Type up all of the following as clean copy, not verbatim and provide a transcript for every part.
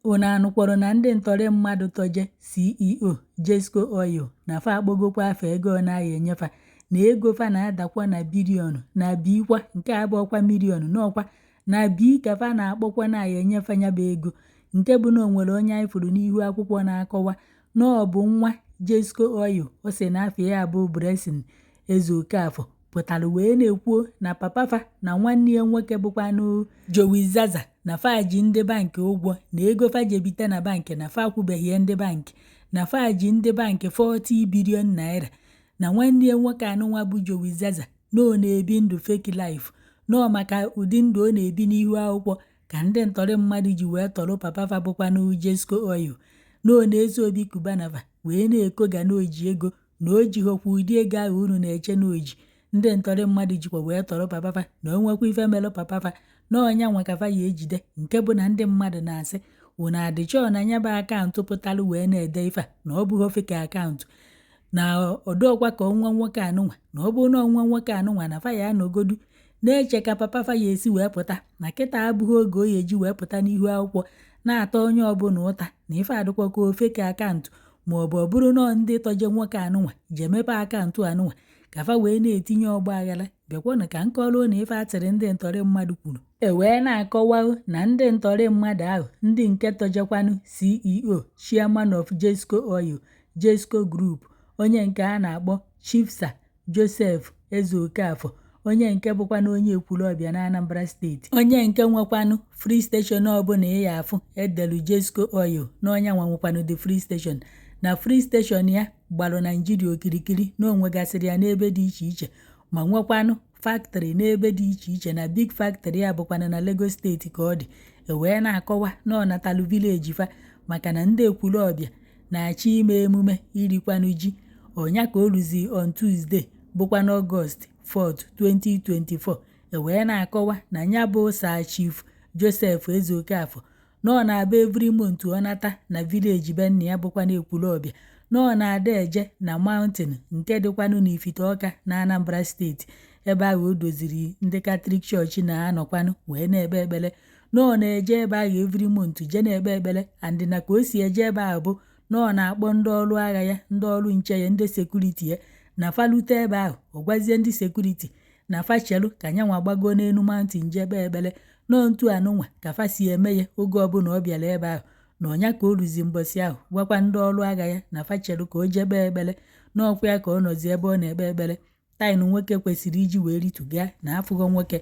Unu anụkwọrọ na ndị ntọrị mmadụ tọje CEO Jesco Oil na fa akpọgokwa afa ego ọ na-aya enyefa, na ego fa na-adakwa na billion na bikwa nke abụọkwa million n'ọkwa na bi ka fa na-akpọkwa na-aya enyefa ya bụ ego, nke bụ na o nwere onye anyị fụrụ n'ihu akwụkwọ na-akọwa na ọ bụ nwa Jesco Oil. Ọ sị na afa ya bụ Blessing Ezeokafor, pụtara wee na-ekwuo na papa fa na nwanne ya nwoke bụkwanụ Jowi Zaza na fa ji ndị bankị ụgwọ, na ego fa jebite na bankị na fa akwụbeghị ndị bankị, na fa ji ndị bankị 40 billion naira, na nwanne ya nwoke anụnwa bụ Jowi Zaza na ọ na-ebi ndụ fake life, nọọ maka ụdị ndụ ọ na-ebi n'ihu akwụkwọ ka ndị ntọrị mmadụ ji wee tọrọ papa fa bụkwanụ Jesco Oil, na ọ na-eso Obi Cubana fa wee na-ekoga na oji ego, na o jighọkwa ụdị ego ahụ unu na-eche na oji. Ndị ntọrị mmadụ jikwa wee tọrọ papa fa, na o nwekwa ife melụ papa fa na ọnya nwa ka fa ya ejide, nke bụ na ndị mmadụ na-asị unu adịchọọ na nya bụ account pụtalụ wee na-ede ife a na ọ bụghị fake account, na ọdọọkwa ka ọnwa nwoke anụnwa, na ọ bụrụ na ọnwa nwoke anụnwa na fa ya anọgodu na-eche ka papa fa ya esi wee pụta, na kịta abụghị oge o ya eji wee pụta n'ihu akwụkwọ na-ata onye ọbụla ụta na ife adịkwa ka fake account, ma ọ bụ ọ bụrụ nọọ ndị tọje nwoke anụnwa ji emepe account anụnwa ka fa wee na-etinye ọgba aghara. Bịakwanụ ka nkọrọ na ife atịrị ndị ntọrị mmadụ kwuru, e wee na-akọwa na ndị ntọrị mmadụ ahụ, ndị nke tọjekwanụ CEO, chairman of Jesco Oil, Jesco Group, onye nke a na-akpọ Chief Sir Joseph Ezeokafor, onye nke bụkwanụ onye Ekwulọbịa na Anambra Steeti, onye nke nwekwanụ filling station ọbụla ị ya afụ edelu Jesco Oil na onye nwa nwekwanụ the filling station, na filling station ya gbalụ Naijiria okirikiri, na o nwegasịrị ya n'ebe dị iche iche, ma nwekwanụ factory n'ebe dị iche iche, na big factory ya bụkwanụ na Lagos Steeti ka ọ dị. E wee na-akọwa na ọ natalụ village fa maka na ndị Ekwulọbịa na-achọ ime emume irikwanụ ji ọnya ka o ruzi on Tuesday bụkwanụ Ọgọst 4, 2024. E wee na-akọwa na ya bụ Sir Chief Joseph Ezeokafor na ọ na-abụ every month ọ nata na village be nna ya bụkwanụ Ekwulọbịa, na ọ na-ada eje na mountain nke dịkwanụ n'Ifite Ọka na Anambra Steeti, ebe ahụ o doziri ndị Catholic Church na-anọkwanụ wee na-ekpe ekpere, na ọ na-eje ebe ahụ every month je na-ekpe ekpere, and na ka o si eje ebe ahụ bụ na ọ na-akpọ ndị ọrụ agha ya, ndị ọrụ nche ya, ndị security ya, na falute ebe ahụ, ọ gwazie ndị security na fachelu ka nyanwa gbago n'elu mountain jee kpee ekpere. Nọọ ntu anụnwa ka fa si eme ya oge ọbụla ọ bịara ebe ahụ, na ọnya ka o ruzi mbọsị ahụ gwakwa ndị ọrụ agha ya na fachelu ka o jee kpee ekpere, n'ọkwa ya ka ọ nọzi ebe ọ na-ekpe ekpere taịnụ nwoke kwesịrị iji wee rituga na afụghọ nwoke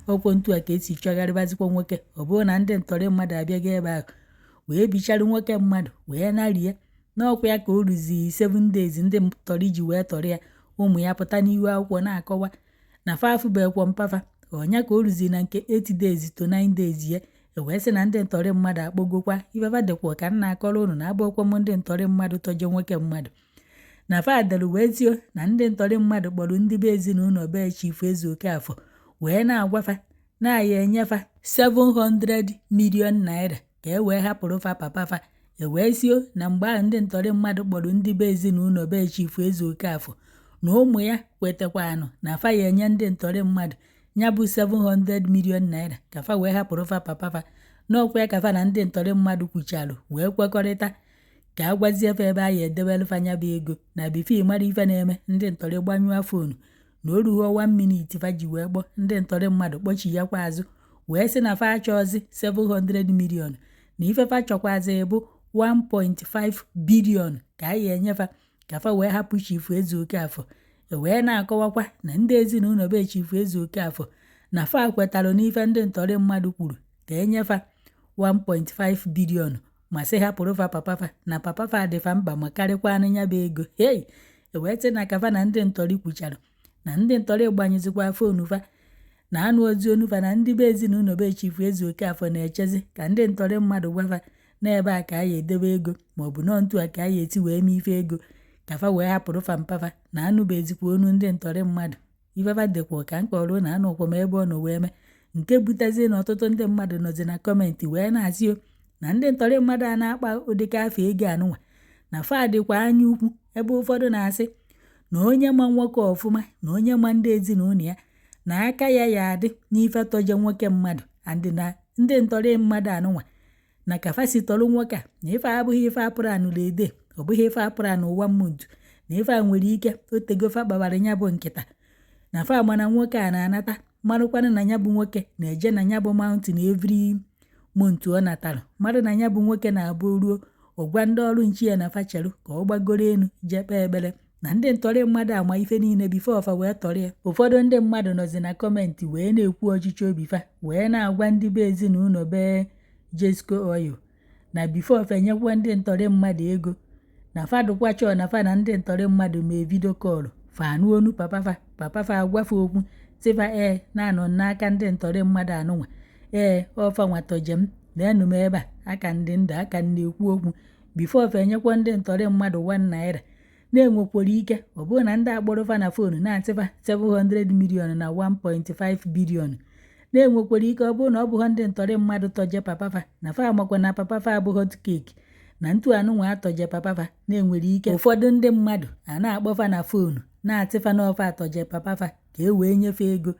okwo. Ntu a ka esi chọgharịbazikwa nwoke, ọ bụrụ na ndị ntọrị mmadụ abịago ebe ahụ wee bicharụ nwoke mmadụ wee narie. N'ọkwa ya ka o ruzi 7 days ndị ntọrị ji wee tọrọ ya, ụmụ ya pụta n'ihu akwụkwọ na-akọwa na fa afụbekwo mpafa. Ọnya ka o ruzi na nke 8 days to 9 days ya, e wee sị na ndị ntọrị mmadụ akpọgokwa ifefa dịkwa ka m na-akọrọ unu na abụọkwa m ndị ntọrị mmadụ tọje nwoke mmadụ na fa dere wee tio na ndị ntọrị mmadụ kpọrọ ndị be ezinụlọ be Chief Ezeokafor wee na-agwafa na-aya enyefa 700 million naira ka e wee hapụrụ fa papa fa. E wee sio na mgbe ahụ ndị ntọrị mmadụ kpọrọ ndị be ezinụlọ be Chief Ezeokafor na ụmụ ya kwetekwanụ na fa ya enye ndị ntọrị mmadụ ya bụ 700 million naira ka fa wee hapụrụ fa papa fa. N'ọkwa ya ka fa na ndị ntọrị mmadụ kwuchalụ wee kwekọrịta ka a gwazie fa ebe a ya edewelu fa nya bụ ego, na before mara ife na-eme, ndị ntọrị gbanyụọ phone, na o rughọ 1 minute fa ji wee kpọọ ndị ntọrị mmadụ kpọchi ya kwa azụ wee sị na fa achọzi 700 million, na ife fa chọkwazi bụ 1.5 billion ka a ya enyefa ka fa wee hapụ Chief Ezeokafor. E wee na-akọwakwa na ndị ezinụlọ be Chief Ezeokafor na fa kwetarụ n'ife ndị ntọrị mmadụ kwuru ka enyefa 1.5 billion ma sị hapụrụ fa papa fa, na papa fa dịfa mkpa ma karịkwa anya bụ ego. Hei, e wee sị na kafa na ndị ntọrị kwuchara na ndị ntọrị gbanyezikwa phone fa na anụ ozi onu fa, na ndị be ezinụlọ be Chief Ezeokafor na-echezi ka ndị ntọrị mmadụ gwafa n'ebe a ka a ya edebe ego, maọbụ nọọ ntu a ka a ya esi wee mee ife ego ka fa wee hapụrụ fa mpafa, na anụbezikwa onu ndị ntọrị mmadụ. Ifefa dịkwa ka nkọrọ na anụkwa m ebe ọ nọ wee mee nke butezie na ọtụtụ ndị mmadụ nọzi na comment wee na-asị o na ndị ntọrị mmadụ a na-akpa ụdịka afọ ego anụnwa na fa dịkwa anya ukwu, ebe ụfọdụ na-asị na onye ma nwoke ọfụma na onye ma ndị ezinụlọ ya na aka ya ya adị n'ife tọje nwoke mmadụ, and na ndị ntọrị mmadụ anụnwa. Na ka fa si tọrọ nwoke a, na ife a abụghị ife apụrụ anụrụ ede, ọ bụghị ife apụrụ anụ one month, na ife a nwere ike otego fa kpawara ya bụ nkịta, na fa ama na nwoke a na-anata, marụkwanụ na ya bụ nwoke na-eje na ya bụ mountain every month. Ọ natara marụ na ya bụ nwoke na-abụ ruo ọgwa ndị ọrụ nchi ya na facherụ ka ọ gbagoro elu jee kpee ekpere, na ndị ntọrị mmadụ ama ife niile before fa wee tọrọ ya. Ụfọdụ ndị mmadụ nọzi na comment wee na-ekwu ọchịchị obi fa, wee na-agwa ndị be ezinụlọ be Jesco Oil na before fa enyekwa ndị ntọrị mmadụ ego, na fa dụkwa chọọ na fa na ndị ntọrị mmadụ mee video call, fa anụ onu papa fa, papa fa agwafa okwu sịfa ee, na-anọ n'aka ndị ntọrị mmadụ anụnwa, ee, ọfa nwatọje m, leenụ m ebe a, aka ndị ndụ, aka m na-ekwu okwu. Before fa enyekwa ndị ntọrị mmadụ 1 naira, na-enwekwara ike ọ bụrụ na ndị akpọrọ fa na phone na-atịfa 700 million na 1.5 billion, na-enwekwara ike ọ bụrụ na ọ bụghị ndị ntọrị mmadụ tọje papa fa, na fa amakwa na papa fa abụ hot cake, na ntu anụnwa atọje papa fa, na-enwere ike ụfọdụ ndị mmadụ a na-akpọ fa na phone na-atịfa n'ọfa atọje papa fa ka e wee nyefee ego,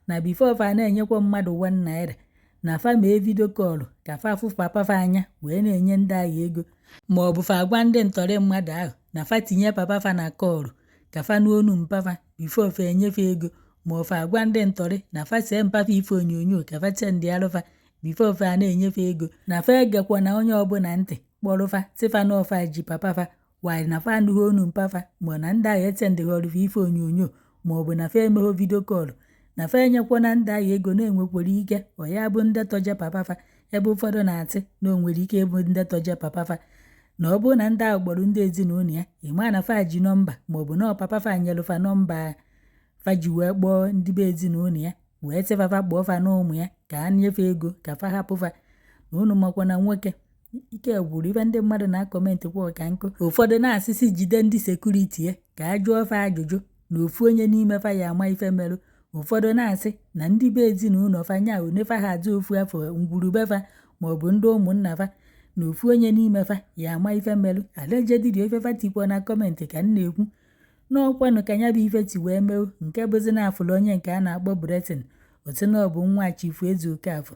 na before fa na-enyekwa mmadụ 1 naira, na fa mee video call ka fa fụ papa fa anya wee na-enye ndị agha ego, ma ọ bụ fa agwa ndị ntọrị mmadụ ahụ na fa tinye papa fa na call ka fa nụ onu mpafa before fa enyefe ego, ma ọ fa agwa ndị ntọrị na fa see mpafa ife onyonyo ka fa send alụfa before fa na-enyefe ego, na fa egekwa na onye ọbụla ntị kpọrọ fa sị fa na ọfa ji papa fa wanyị, na fa anụghị onu mpafa, ma na ndị agha esendịghọrọ fa ife onyonyo, ma ọ bụ na fa emegho video call, na fa enyekwana ndị agha ego. Na-enwekwara ike ọ ya bụ ndị tọje papa fa, ebe ụfọdụ na-atị na o nwere ike ịbụ ndị tọje papa fa, na ọ bụrụ na ndị ahụ kpọrọ ndị ezinụlọ ya, ịma na fa ji nọmba, maọbụ na ọ papa fa nyelụ fa nọmba fa ji wee kpọọ ndị be ezinụlọ ya, wee sị fa fa kpọọ fa na ụmụ ya ka a nyefee ego ka fa hapụ fa. Na unu makwa na nwoke ike gwụrụ. Ife ndị mmadụ na-acomment kwa ka nkụ. Ụfọdụ na-asịsị jide ndị security ya ka a jụọ fa ajụjụ, na ofu onye n'ime fa ya ama ife merụ. Ụfọdụ na-asị na ndị be ezinụlọ fa nya one fa ha azụ ofu afọ ngwurube fa, maọbụ ndị ụmụnna fa, na ofu onye n'ime fa ya ama ife merụ. Allegedly, ife fa tikwa na comment ka m na-ekwu n'ọkwanụ ka ya bụ ife ti wee meụ, nke bụzi na afụlụ onye nke a na-akpọ Blessing otu na ọ bụ nwa Chief Eze Okafọ.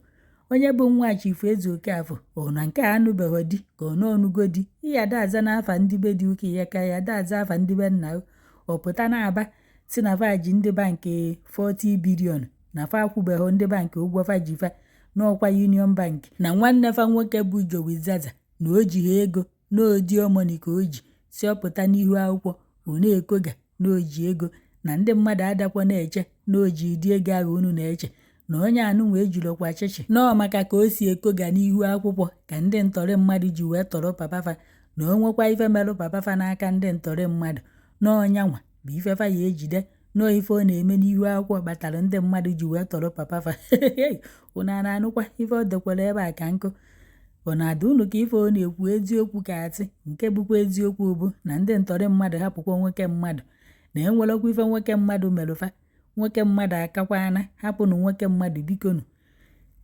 Onye bụ nwa Chief Eze Okafọ, ọ na nke a anụbeghị di ka ọ n'ọnụgo di iya ada aza n'afa ndị be dị ụka ya ka ya ada aza afa ndị be nna. Ọ pụta na-aba si na fa ji ndị bankị 40 billion, na fa akwụbeghị ndị bankị ụgwọ fa ji fa n'ọkwa Union Bank, na nwanne fa nwoke bụ Jowi Zaza na o ji ha ego n'odi money ka o ji si ọpụta n'ihu akwụkwọ ọ na-ekoga na o ji ego, na ndị mmadụ adakwa na-eche na o ji ụdị ego ahụ unu na-eche, na onye anụnwa ejirokwa chịchị nọọ maka ka o si ekoga n'ihu akwụkwọ ka ndị ntọrị mmadụ ji wee tọrọ papa fa, na o nwekwa ife merụ papa fa n'aka ndị ntọrị mmadụ, na ọnyanwa bụ ife fa ya ejide, nọọ ife ọ na-eme n'ihu akwụkwọ kpatara ndị mmadụ ji wee tọrọ papa fa. Unu a na-anụkwa ife ọ dekwara ebe a ka nkụ? Ọ na-ada unu ka ife ọ na-ekwu eziokwu ka atị? Nke bụkwa eziokwu bụ na ndị ntọrị mmadụ hapụkwa nwoke mmadụ, na enwerekwa ife nwoke mmadụ merụfa. Nwoke mmadụ akakwana, hapụnụ nwoke mmadụ, bikonu.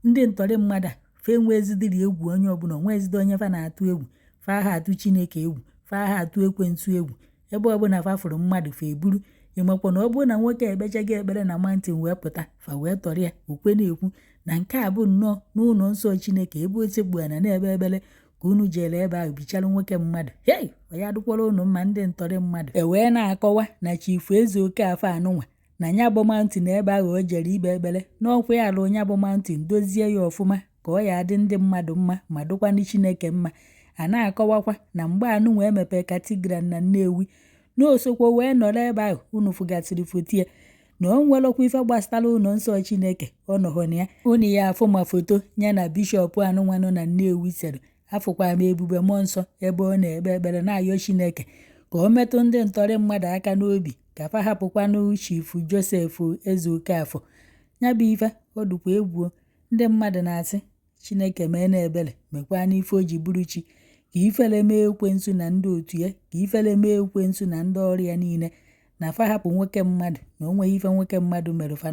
Ndị ntọrị mmadụ a fa enwezidiri egwu onye ọbụla, onwezidi onye fa na-atụ egwu. Fa ha atụ Chineke egwu, fa ha atụ ekwensu egwu. Ebe ọbụla fa fụrụ mmadụ, fa eburu. Ịmakwa na ọ bụrụ na nwoke ekpechago ekpere na mountain wee pụta, fa wee tọrọ ya, okwe na-ekwu na nke a bụ nnọọ n'ụlọ nsọ Chineke ebe o sekpu ana na-ekpe ekpere ka unu jere ebe ahụ bichara nwoke mmadụ. Hei, ọ ya dụkwara unu mma, ndị ntọrị mmadụ. E wee na-akọwa na Chief Eze Okafọ anụnwa na ya bụ mountain ebe ahụ o jere ikpe ekpere, n'ọkwa ya alụ ya bụ mountain, dozie ya ọfụma ka ọ ya adị ndị mmadụ mma ma dụkwanụ Chineke mma. A na-akọwakwa na mgbe anụnwa emepe cathedral na Nnewi, na osokwo wee nọrọ ebe ahụ unu fụgasịrị foto ya, na o nwerọkwa ife gbasara ụlọ nsọ Chineke ọ nọghọ na ya. Unu ya afụ ma foto ya na bishọp anụnwa nọ na Nnewi sere. Afụkwa m ebube mmụọ nsọ ebe ọ na-ekpe ekpere na-ayọ Chineke ka o metụ ndị ntọrị mmadụ aka n'obi ka fa hapụkwanụ Chief Joseph Eze Okafọ. Ya bụ ife ọ dịkwa egwu. Ndị mmadụ na-asị Chineke mee na ebere, mekwa n'ife o ji bụrụ chi, ka ifere mee ekwensu na ndị otu ya, ka ifere mee ekwensu na ndị ọrụ ya niile, na fa hapụ nwoke mmadụ, na o nweghị ife nwoke mmadụ mere fa.